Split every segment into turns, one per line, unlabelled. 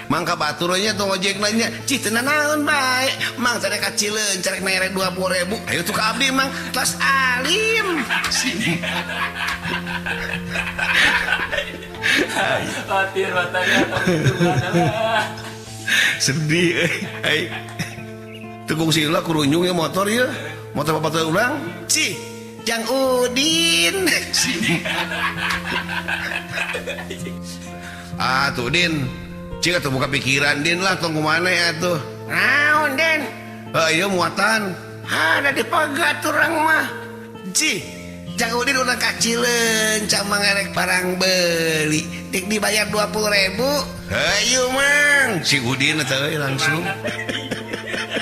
Mangka batur nya tong ojek nanya, cih teu nanaon bae. Mang teh ka Cileun carek mere 20.000. Ayo tuh ka abdi mang, tos alim.
Khawatir matanya.
Sedih euy. Teu kungsi heula kurunyung ya motor ieu. Motor bapak teh urang. Cih, Jang Udin. Ah tuh Din. Cik atuh buka pikiran Din lah tong kumaha atuh. Naon Den? Heuh ieu muatan. Ha da dipegat urang mah. Cih, Jang Udin urang ka Cileun cang mangarek barang beuli. Dik dibayar 20.000. Hayu Mang. Si Udin eta euy langsung.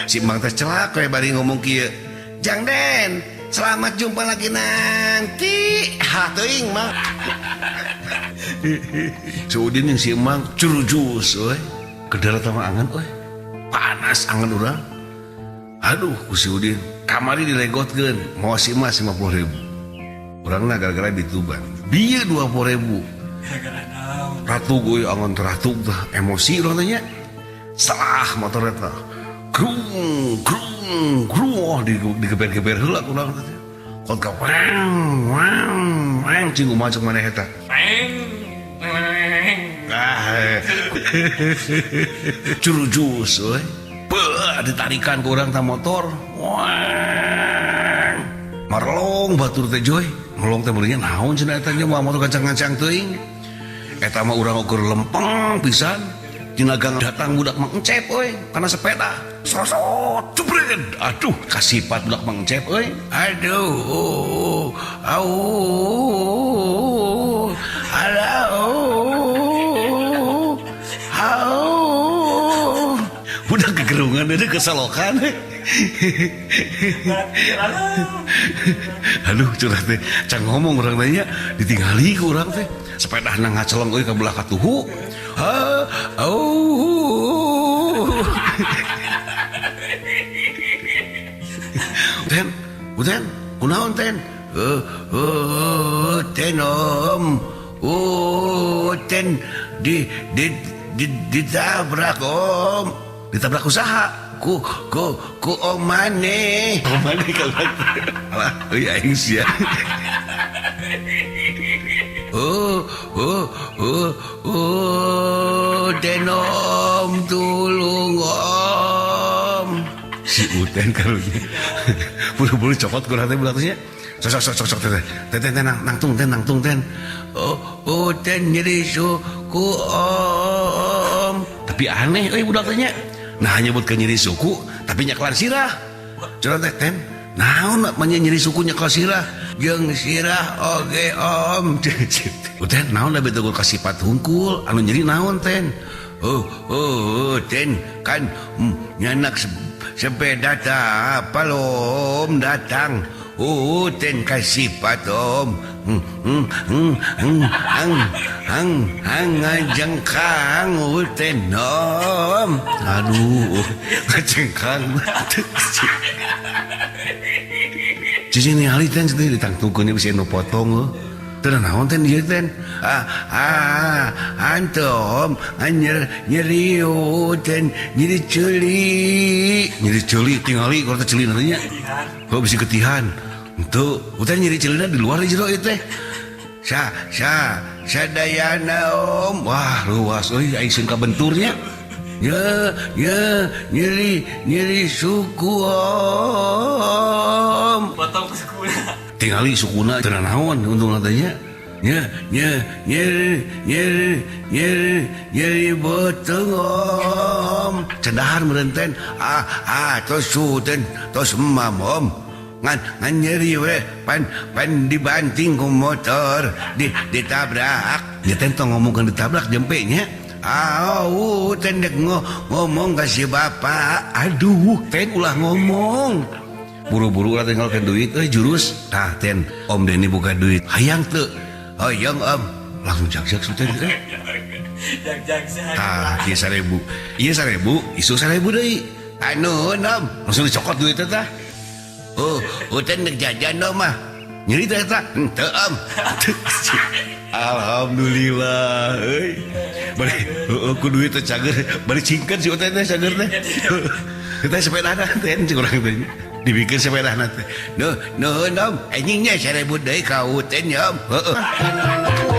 Si Mang teh celak we bari ngomong kieu. Jang Den, selamat jumpa lagi nanti. Ha teuing Mang. Si Udin yang si Mang curujus euy. Kedara tama angan euy. Panas angan urang. Aduh ku si Udin kamari dilegotkeun mawa si Mas 50.000. Urangna gara-gara dituban. Bieu 20.000. Ratu gue angon teratuk tah emosi urang teh nya. Salah motor eta. Grung grung grung oh, digeber-geber heula ku urang teh. Kot ka wang wang wang cing kumaha cek maneh eta. Ah. Curujus euy. Beuh ditarikan ku urang ta motor. Wang. Marlong batur teh joy. Melong teh meureunnya naon cenah eta nya motor gancang-gancang teuing. Eta mah urang ukur lempeng pisan. Dina gang datang budak Mang Encep euy kana sepeda. Sosot jebret. Aduh kasipat budak Mang Encep euy. Aduh. Au. Alau. Au. Budak kegerungan deui kesalokan. Aduh curah teh can ngomong urang teh nya ditinggali ku urang teh. Sepedahna ngaceleng euy ka belah katuhu. Ha, au. Ten, Uten, kunaon ten? Ten om. Ten di di di ditabrak om. Ditabrak usaha. Ku ku ku om maneh. Om maneh kalau. Alah, euy aing sia. Oh, oh, oh, oh, ten om, tulung om. Si Uten karunya. Buru-buru cokot kurang teh budak teh nya. Sok sok sok sok teh teh teh teh nang nangtung ten nangtung ten. Oh, oh ten nyeri suku om. Tapi aneh euy budak teh nya. Nah nyebutkeun nyeri suku tapi nyaklan sirah. Curang teh ten. Naon mah nyeri suku nyaklan sirah. Jeung sirah oge om. Uten naon da beuteung kasifat hungkul anu nyeri naon ten. Oh, oh, ten kan nyanak sepeda tah apal om datang. Oh, ten kasifat om. Hang hang hang ngajengkang uten om. Aduh, ngajengkang. Cicing ningali ten teh ditangtungkeun bisi nu potong heuh. Teu naon ten ieu ten. Ah ah antum anyer nyeri ten nyeri ceuli. Nyeri ceuli tingali kalau teh ceuli nya. Heuh bisi ketihan. Henteu, uten nyeri ceulina di luar di jero ieu teh. Sa sa sadayana om. Wah, luas euy aing sieun kabenturnya. Ya ya nyeri nyeri suku om.
Potong sukuna.
Tingali sukuna teu naon untungna teh nya. Nya nya nyeri nyeri nyeri nyeri beuteung om. Cedahar meureun ten. Ah ah tos ten tos emam om. Ngan ngan nyeri we pan pan dibanting ku motor di ditabrak. Nya ten tong ngomongkeun ditabrak jempe nya. Au ten dek ngomong ka si bapak. Aduh ten ulah ngomong. Buru-buru lah tinggalkan duit euy jurus. Tah ten Om Deni buka duit. Hayang teu? Hayang om. Langsung jag-jag teh.
Jag-jag.
Tah ieu 1000. Ieu 1000, isuk 1000 deui. Anu Om, langsung dicokot duit teh. Oh, Uten dek jajan Om mah. Nyeri teh eta? Henteu Om. Alhamdulillah euy. Bari heueuh ku duit teh cager, bari cingkeun si Uten teh cager teh. Kita sepedana teh cik urang teh. Dibikin sepedana teh. Nuh, nuhun Om, anjingnya 1000 deui ka Uten ya Om. Heeh.